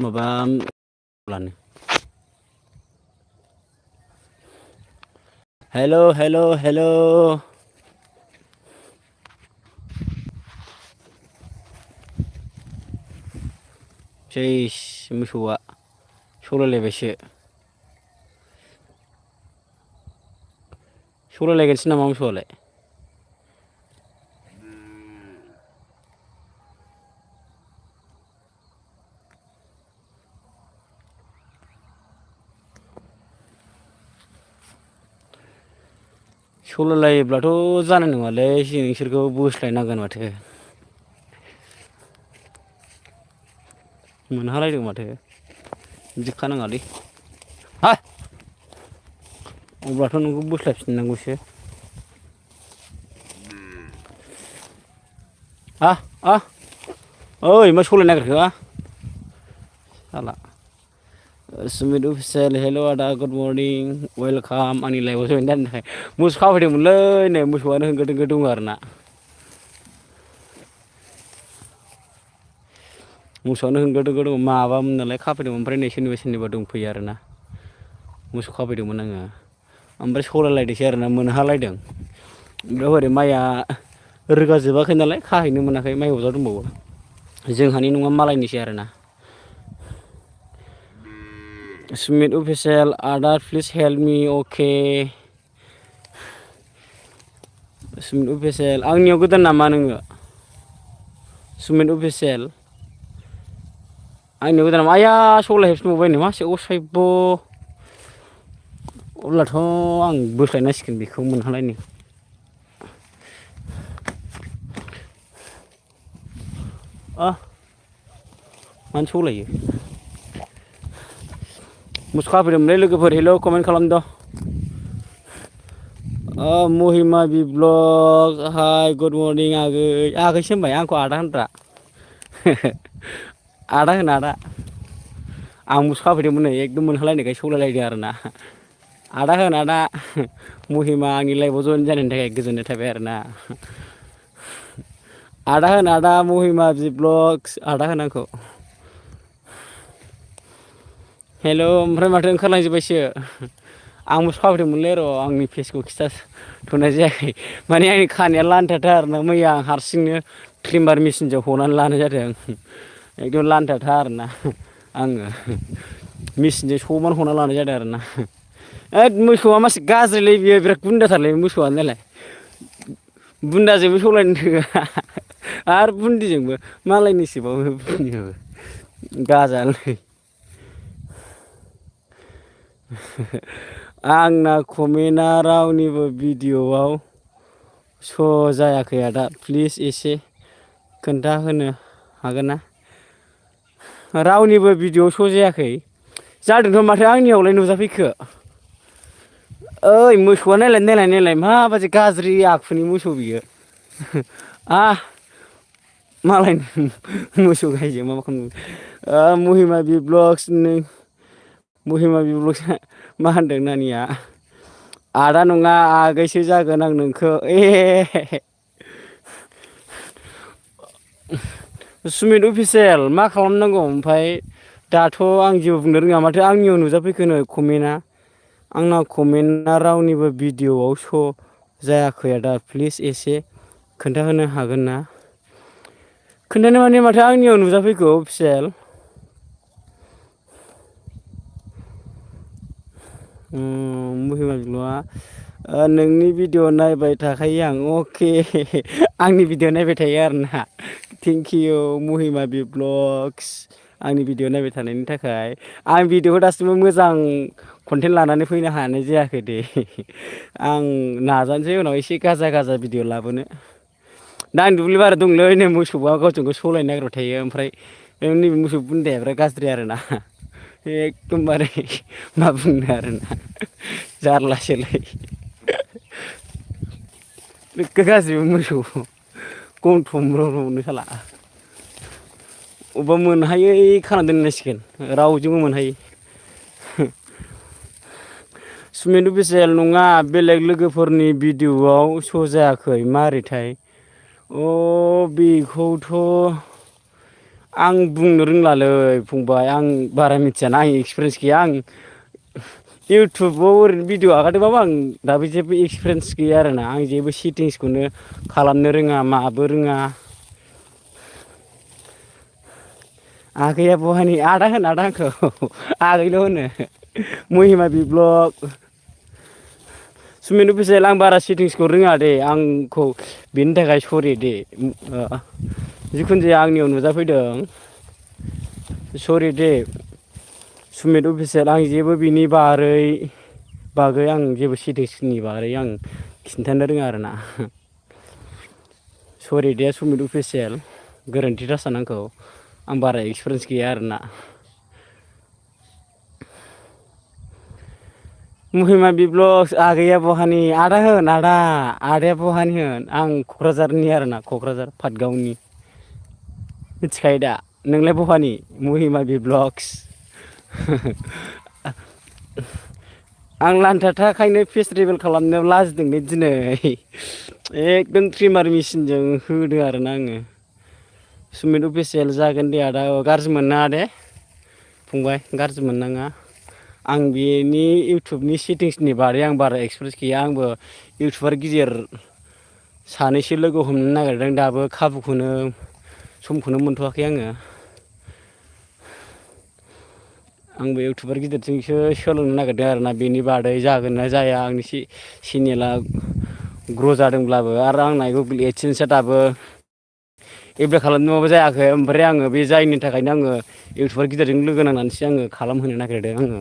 माबा लानो हेल' सेस मोसौआ सौलायलायबायसो सौलायलायगोनसो नामा मोसौआलाय सौलायलायोब्लाथ' जानाय नङालै नोंसोरखौ बोस्लायनांगोन माथो मोनहालायदों माथो बिदि खानाङालै हा अब्लाथ' नोंखौ बोस्लायफिननांगौसो ओइ मा सौलायनो नागिरखो साला सुमित अफिसियेल हेल' आदा गुड मर्निं वेलकाम आंनि लाइफआव जयेन जानो थाखाय मोसौ खाफैदोंमोनलै नै मोसौआनो होंगो दोंगो दङ आरोना मोसौआनो होंगो दोंगो दङ माबामोन नालाय खाफैदोंमोन ओमफ्राय नै सोरनिबा दंफैयो आरोना मोसौ खाफैदोंमोन आङो ओमफ्राय सौलायलायदोंसै आरोना मोनहालायदों ओमफ्राय हरै माइया रोगाजोबाखै नालाय खाहैनो मोनाखै माइ बजा दंबावो जोंहानि नङा मालायनिसो आरोना सुमित अफिसियेल आदा प्लिज हेल्प मि अके सुमित अफिसियेल आंनियाव गोदान नामा नोङो सुमित अफिसियेल आंनियाव गोदान नामा आइया सौलायहैफिनबावबाय नै मासे असयब' अब्लाथ' आं बोस्लायनांसिगोन बेखौ मोनहालायनो मानो सौलायो मोसौ खाफैदोंमोनलै लोगोफोर हेल' comment खालामद' Mahima बिब्लग hi good morning आगैसो होनबाय आंखौ आदा होनग्रा आदा होन आदा आं मोसौ खाफैदोंमोन नै एकदम मोनहालायनायखाय सौलायलायदों आरोना आदा होन आदा महिमा आंनि लाइफआव जयेन जानायनि थाखाय गोजोननाय थाबाय आरोना आदा होन आदा महिमा ब्लग्स आदा होन आंखौ हेल' ओमफ्राय माथो ओंखारलांजोब्बायसो आं मोसौ खाफैदोंमोनलै र' आंनि फेसखौ खिथाथ'नाय जायाखै माने आंनि खानाया लानथाथा आरोना मैया आं हारसिंनो ट्रिमार मेचिनजों हनानै लानाय जादों एकदम लानथाथा आरोना आङो मेचिनजों समान हना लानाय जादों आरोना ओद मोसौआ मासे गाज्रिलै बियो बिराद गुन्दाथारलै मोसौआ नायलाय बुन्दाजोंबो सौलायनो रोङा आरो बुन्दिजोंबो मालायनिसोबाव बुन्दिबाबो गाजालै आंना कमेन्टआ रावनिबो भिडिअ'आव स' जायाखै आदा प्लिज एसे खोन्थाहोनो हागोन ना रावनिबो भिडिअ' स' जायाखै जादोंथ' माथो आंनियावलाय नुजाफैखो ओइ मोसौआ नायलाय माबायदि गाज्रि आखुनि मोसौ बियो मालायनि मोसौ गायजों मा खालामनो महिमा ब्लग्स महिमा बिब्लग्सआ मा होनदों नानिया आदा नङा आगैसो जागोन आं नोंखौ सुमित अफिसियेल मा खालामनांगौ ओमफ्राय दाथ' आं जेबो बुंनो रोङा माथो आंनियाव नुजाफैखोनो कमेन्टआ आंना कमेन्टआ रावनिबो भिडिअ'आव स' जायाखै आदा प्लिज एसे खोन्थाहोनो हागोन ना खोन्थानो माने माथो आंनियाव नुजाफैखो अफिसियेल महिमा बिब्लगआ नोंनि भिडिअ' नायबाय थाखायो आं अके आंनि भिडिअ' नायबाय थायो आरोना थेंकिउ महिमा बिब्लग्स आंनि भिडिअ' नायबाय थानायनि थाखाय आं भिडिअ'खौ दासिमबो मोजां कन्टेन्ट लानानै फैनो हानाय जायाखै दे आं नाजानोसै उनाव एसे गाजा भिडिअ' लाबोनो दा आं दुब्लि बारियाव दंलै नै मोसौआ गावजों गाव सौलायनो नागिरबाय थायो ओमफ्राय नैबे मोसौ बुन्दाया बिराद गाज्रि आरोना एकदमबारे मा बुंनो आरोना जारलासोलै नोगोद गाज्रि मोसौ गन्थं ब्र ब्रनो साला अबेबा मोनहायै खाना दोननांसिगोन रावजोंबो मोनहायै सुमित अफिसियेल नङा बेलेग लोगोफोरनि भिडिअ'आव स' जायाखै मारैथाय बेखौथ' आं बुंनो रोंलालै फंबाय आं बारा मिथियाना आं एक्सपिरियेन्स गैया आं इउटुबाव ओरैनो भिडिअ आगारदोंबाबो आं दाबो जेबो एक्सपिरियेन्स गैया आरोना आं जेबो सेटिंसखौनो खालामनो रोङा माबो रोङा आगैया बहानि आदा होन आदा आंखौ आगैल' होनो महिमा बिब्लग सुमिन अफिसियेल आं बारा सेटिंसखौ रोङा दे आंखौ बेनि थाखाय सरि दे जिखुनु जाया आंनियाव नुजाफैदों सरि दे सुमित अफिसियेल आं जेबो बिनि बागै आं जेबो सेटिंसनि बागै आं खिन्थानो रोङा आरोना सरि दे सुमित अफिसियेल गोरोन्थि दासान आंखौ आं बारा एक्सपिरियेन्स गैया आरोना महिमा बिब्लग्स आगैया बहानि आदा होन आदा आदाया बहानि होन आं क'क्राझारनि आरोना क'क्राझार पाटगावनि मिथिखायो दा नोंलाय बहानि महिमा बिब्लग्स आं लानथाथाखायनो फेस रिभिल खालामनायाव लाजिदोंलै दिनै एकदम ट्रिमार मेसिनजों होदों आरोना आङो सुमित अफिसियेल जागोन दे आदा गाज्रि मोननाङा दे फंबाय गाज्रि मोननाङा आं बेनि इउटुबनि सेटिंसनि बारै आं बारा एक्सपिरियेन्स गैया आंबो इउटुबार गिदिर सानैसो लोगो हमनो नागिरदों दाबो खाबुखौनो समखौनो मोनथ'वाखै आंबो इउटुबार गिदिरजोंसो सोलोंनो नागिरदों आरोना बेनि बादै जागोन ना जाया आंनि चेनेला ग्र' जादोंब्लाबो आरो आंना गुगोल एडसेन्सआ दाबो एप्लाइ खालामनोबाबो जायाखै ओमफ्राय आङो बे जायैनि थाखायनो आङो इउटुबार गिदिरजों लोगो नांनानैसो आङो खालामहोनो नागिरदों आङो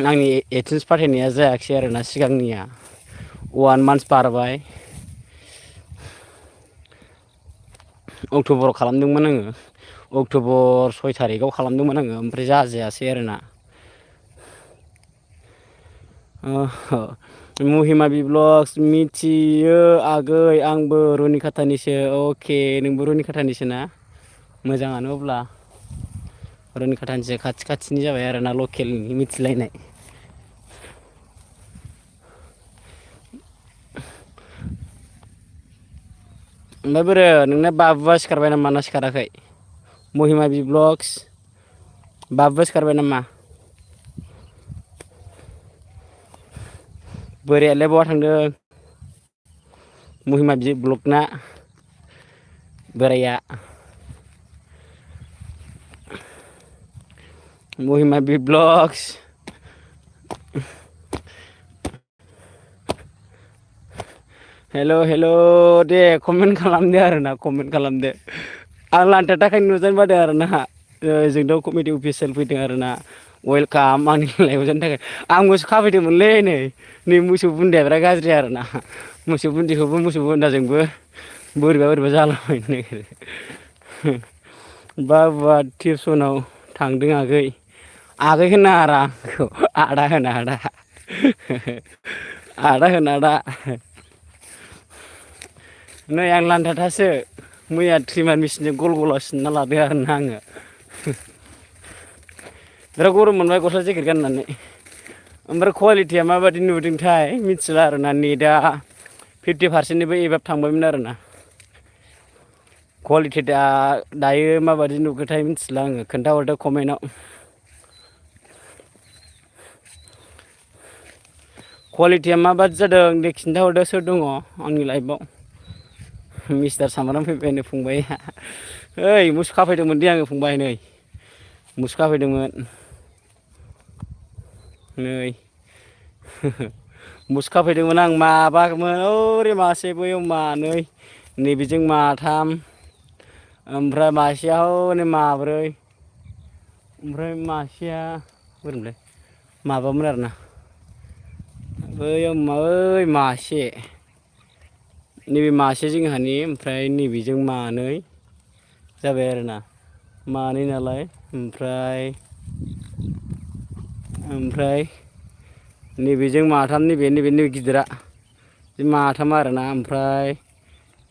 आंनि एडसेन्स फाथायनाया जायाखिसै आरोना सिगांनिया 1 मान्थ बारबाय अक्ट'बराव खालामदोंमोन आङो अक्ट'बर 6 थारिखआव खालामदोंमोन आङो ओमफ्राय जायासै आरोना महिमा बिब्लग्स मिथियो आगै आंबो रुनिखाथानिसो अके नोंबो रुनिखाथानिसो ना मोजाङानो अब्ला रुनिखाथानिसो खाथिनि जाबाय आरोना लकेलनि मिथिलायनाय ओमफ्राय बोरो नोंना बाबुआ सिखारबाय नामा ना सिखाराखै महिमा बिब्लग्स बाबुआ सिखारबाय नामा बोरायालाय बहा थांदों महिमा बिब्लगना बोराया महिमा बिब्लग्स हेल' दे कमेन्ट खालामदो आरोना कमेन्ट खालामदो आं लान्था थाखायनो नुजानो बादों आरोना जोंनाव कमेडि अफिसियेल फैदों आरोना वेलकाम आंनि लाइभआव जानो थाखाय आं मोसौ खाफैदोंमोनलै नै मोसौ बुन्दाया बिराद गाज्रि आरोना मोसौ बुन्दिखौबो मोसौ बुन्दाजोंबो बोरैबा जालाबायनो नागिरो बाबुआ टिउसनाव थांदों आगै होननाङारा आंखौ आदा होन आदा नै आं लान्थाथासो मैया ट्रिमार मेसिनजों गल गलाव सिनना लादों आरोना आङो बिराद गरम मोनबाय गस्ला जेकेट गाननानै ओमफ्राय कुवालिटिया माबायदि नुदोंथाय मिथिला आरोना नेटआ 50%निबो एबाब थांबायमोन आरोना कुवालिटिया दायो माबायदि नुगोनथाय मिथिला आङो खोन्थाहरदो कमेन्टआव कुवालिटिया माबायदि जादों दे खिन्थाहरदो सोर दङ आंनि लाइभआव मिस्टार सामब्राम फैबाय नै फंबाया ओइ मोसौ खाफैदोंमोन दे आङो फंबाय नै मोसौ खाफैदोंमोन नै मोसौ खाफैदोंमोन आं माबामोन ओरै मासे बैयाव मानै नैबेजों माथाम ओमफ्राय मासेया हनै माब्रै ओमफ्राय मासेया बोरैमोनलाय माबामोन आरोना बैयाव मासे नैबे मासे जोंहानि ओमफ्राय नैबेजों मानै जाबाय आरोना मानै नालाय ओमफ्राय नैबेजों माथाम नैबे गिदिरा बे माथाम आरोना ओमफ्राय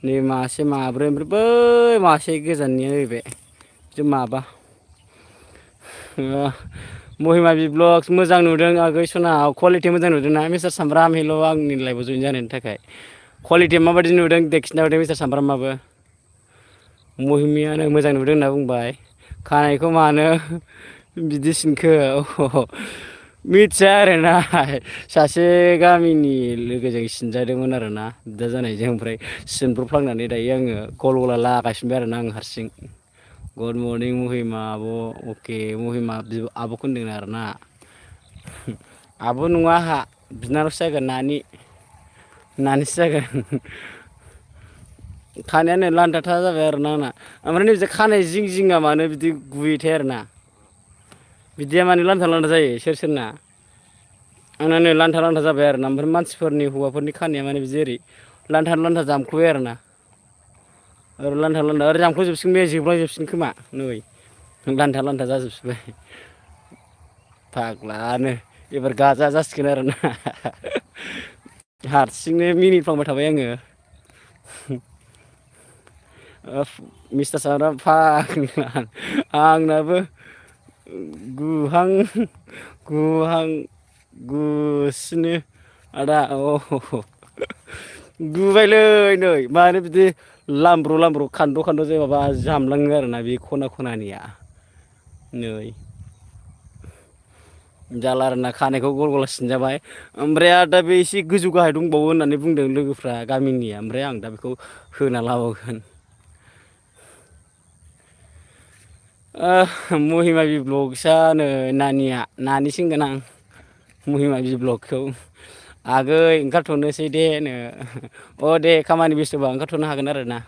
नै मासे माब्रै ओमफ्राय बै मासे गोजाननिया नैबे बिदिनो माबा महिमा बिब्लग्स मोजां नुदों आगै सना कुवालिटि मोजां नुदों ना मिस्टार सामब्राम हेल' आंनि लाइभआव जइन जानायनि थाखाय कुवालिटिया माबायदि नुदों दे खिन्थाहरदो मिस्टार सामब्रामाबो महिमायानो मोजां नुदों होनना बुंबाय। खानायखौ मानो बिदि सिनखो मिथिया आरोना सासे गामिनि लोगोजों सिनजादोंमोन आरोना बिदा जानायजों ओमफ्राय सिनब्रबफ्लांनानै दायो आङो गल गला लागासिनोबो आरोना आं हारसिं। गुड मरनिं महिमा आब' अके महिमा आब'खौ होनदों आरोना आब' नङा आंहा बिनानावसो जागोन नानिसो जागोन। खानायानो लान्दाथा जाबाय आरोना आंना ओमफ्राय नैबे खानाय जिं जिङा मानो बिदि गुयोथाय आरोना बिदिया मानो लान्था लान्था जायो सोरना आंना नै लान्था लान्था जाबाय आरोना ओमफ्राय मानसिफोरनि हौवाफोरनि खानाया माने बिदि ओरै लान्था लान्था जामख'बाय आरोना ओरै लान्था लान्था ओरै जामख'जोबसिगोन बे जोबलांजोबसिगोन खोमा नै लान्था लान्था जाजोबसिबाय फाग्लानो एबार गाजा जासिगोन आरोना हारसिंनो मिनिफ्लांबाय थाबाय आङो। मिस्टार सारा फाग्ला आंनाबो गुहां गुहां गुसिनो आदा अ गुबायलै नै मानो बिदि लामब्र' लामब्र' खान्द' खान्द' जायो माबा जामलाङो आरोना बे खना खनानिया नै जाला आरोना खानायखौ गल गला सिनजाबाय ओमफ्राय आरो दा बे एसे गोजौ गाहाय दंबावो होननानै बुंदों लोगोफ्रा गामिनिया ओमफ्राय आं दा बेखौ होना लाबावगोन। महिमा ब्लग्सआ नै नानिसो होनगोन आं महिमा ब्लगखौ आगै ओंखारथ'नोसै दे नो अ दे खामानि बेस्थ'बा ओंखारथ'नो हागोन आरो ना।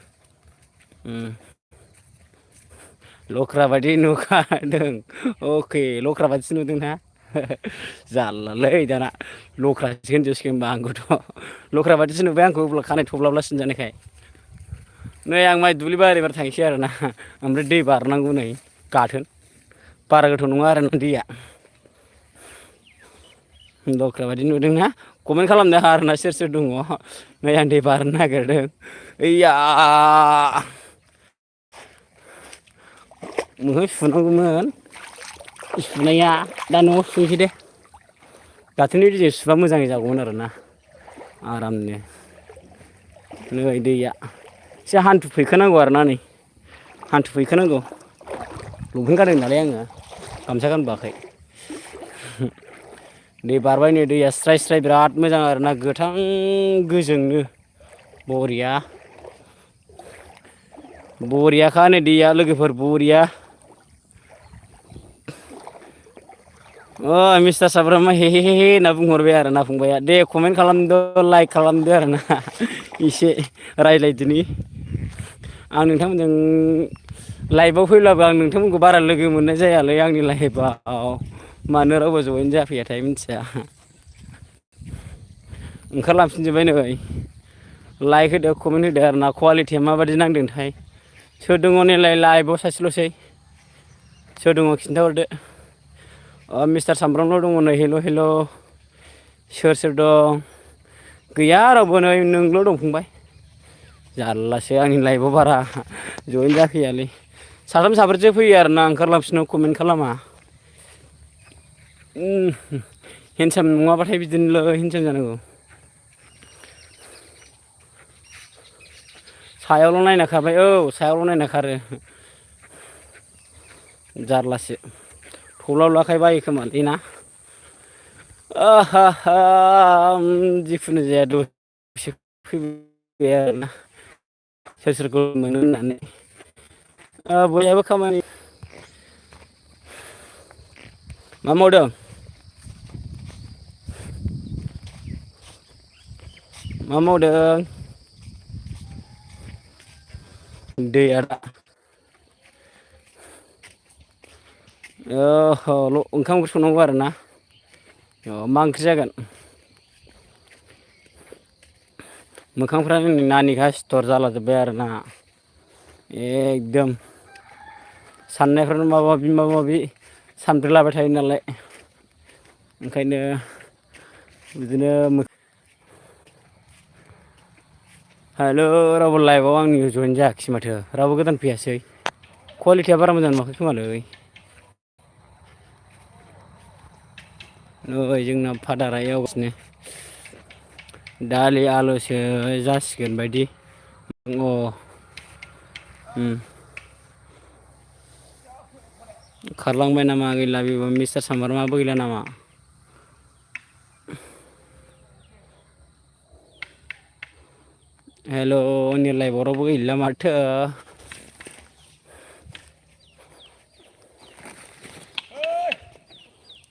लख्रा बायदि नुखादों अके लख्रा बायदिसो नुदोंना जारलालै दाना लख्रासो होनजोबसिगोन होनबा आंखौथ' लख्रा बायदिसो नुबाय आंखौ अब्ला खानाय थब्लाब्ला सिनजानायखाय नै आं माइ दुब्लि बारि बारि थांसै आरोना ओमफ्राय दै बारनांगौ नै गाथोन बारा गोथौ नङा आरो ना दैया लख्रा बायदि नुदोंना कमेन्ट खालामनो आरोना सोर सोर दङ नै आं दै बारनो नागिरदों ओइया मोखां सुनांगौमोन सुनाया दा न'आव सुहैनोसै दे गाथोननि दैजों सुबा मोजाङै जागौमोन आरोना आरामनो नै दैया एसे हान्थु फैखोनांगौ आरोना नै हान्थु फैखोनांगौ लंपेन्ट गानदों नालाय आङो गामसा गानबोआखै दै बारबाय नै दैया स्राय स्राय बिराद मोजां आरोना गोथां गोजोंनो बरिया बरियाखा नै दैया लोगोफोर बरिया अ मिस्टार साब्रामा हे हे हे होनना बुंहरबाय आरोना फंबाया दे कमेन्ट खालामदो लाइक खालामदो आरोना एसे रायज्लायदिनि आं नोंथांमोनजों लाइभआव फैब्लाबो आं नोंथांमोनखौ बारा लोगो मोननाय जायालै आंनि लाइफआव मानो रावबो जयेन जाफैयाथाय मिथिया ओंखारलांफिनजोब्बाय नै लाइक होदो कमेन्ट होदो आरो ना कुवालिटिया माबायदि नांदोंथाय सोर दङ नैलाय लाइभआव सासेल'सै सोर दङ खिन्थाहरदो मिस्टार सामब्रामल' दङ नै हेल' हेल' सोर सोर दं गैया रावबो नै नोंल' दं फंबाय जारलासो आंनि लाइफआव बारा जयेन जाफैयालै साथाम साब्रैसो फैयो आरोना ओंखारलांफिनो कमेन्ट खालामा हेन्डसाम नङाबाथाय बिदिनोलै हेन्डसाम जानांगौ सायावल' नायना खारबाय औ सायावल' नायना खारो जारलासो थब्लाब्लाखाय बायो खोमालै ना जिखुनु जाया दसे फैबाय आरोना सोर सोरखौ मोनो होननानै बयहाबो खामानि मा मावदों मा मावदों दैया ओंखाम ओंख्रि संनांगौ आरोना मा ओंख्रि जागोन मोखांफ्रा नानिखा सिथर जालाजोब्बाय आरोना एकदम साननायफ्रानो माबा माबि सानब्रेलाबाय थायो नालाय ओंखायनो बिदिनो हेल' रावबो लाइभआव आंनि जयेन जायाखिसै माथो रावबो गोदान फैयासै कुवालिटिया बारा मोजां नुवाखै खोमालै नै जोंना फादारा एवगासिनो दालि आलुसो जासिगोन बायदि खारलांबाय नामा गैला बेबो मिस्टार सामबारमाबो गैला नामा? हेल' आंनि लाइभारावबो गैला माथो।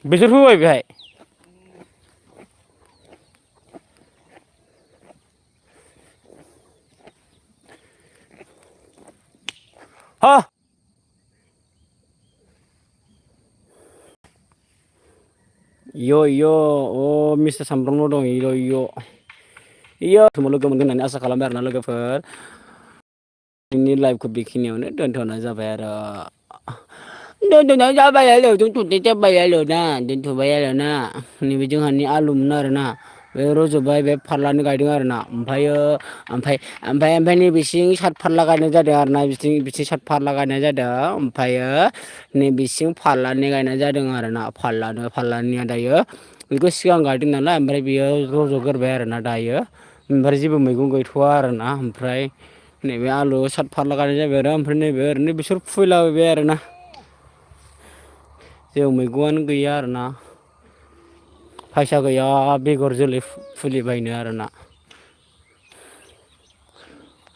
बिसोर फैबाय बेहाय। हा मिस्टार सामब्रामल' दं लोगो मोनगोन होननानै आसा खालामबाय आरोना लोगोफोर। नोंनि लाइभखौ बेखिनियावनो दोनथ'नाय जाबाय आरो दोनथ'बाय आरोना नैबे जोंहानि आलुमोन आरोना बे रज'बाय बे फारलानो गायदों आरोना ओमफ्राय नैबेसिं सात फारला गायनाय जादों आरोना बिथिं सात फारला गायनाय जादों ओमफ्रायो नैबेसिं फारलानै गायनाय जादों आरोना फारलानैया दायो बेखौ सिगां गायदों नालाय ओमफ्राय बेयो रज'ग्रोबाय आरोना दायो ओमफ्राय जेबो मैगं गैथ'वा आरोना ओमफ्राय नैबे आलु सात फारला गायनाय जाबाय आरो ओमफ्राय नैबे ओरैनो बिसोर खुबैलाबायबाय आरोना जेबो मैगंआनो गैया आरोना फैसा गैया बेगर जोलै फुलि बायनो आरोना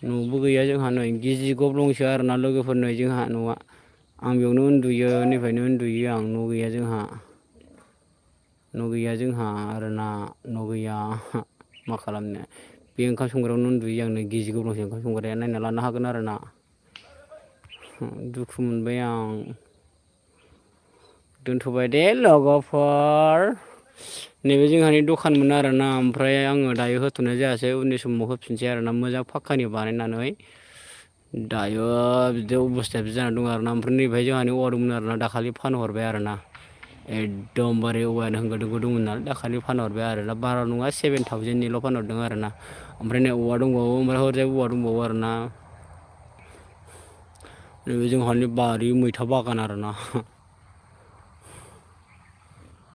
न'बो गैया जोंहा नै गिजि गब्लंसो आरोना लोगोफोर नै जोंहा न'आ आं बेयावनो उन्दुयो नैफ्रायनो उन्दुयो आं न' गैया जोंहा आरोना न' गैया मा खालामनो बे ओंखाम संग्रायावनो उन्दुयो आं नै गिजि गब्लंसो ओंखाम संग्राया नायना लानो हागोन आरोना दुखु मोनबाय आं दोनथ'बाय दे लोगोफोर नैबे जोंहानि दखानमोन आरोना ओमफ्राय आङो दायो होथ'नाय जायासै उननि समाव होफिनसै आरोना मोजां फाक्कानि बानायनानै दायो बिदि अबस्थाया बिदि जानानै दं आरोना ओमफ्राय नैबेहाय जोंहानि औवा दंमोन आरोना दाखालि फानहरबाय आरोना एकदमबारे औवायानो होंगो दोंगो दंमोन नालाय दाखालि फानहरबाय आरोना बारा नङा 7,000निल' फानहरदों आरोना ओमफ्राय नै औवा दंबावो ओमफ्राय हरैजाय औवा दंबावो आरोना नैबे जोंहानि बारि मैथा बागान आरोना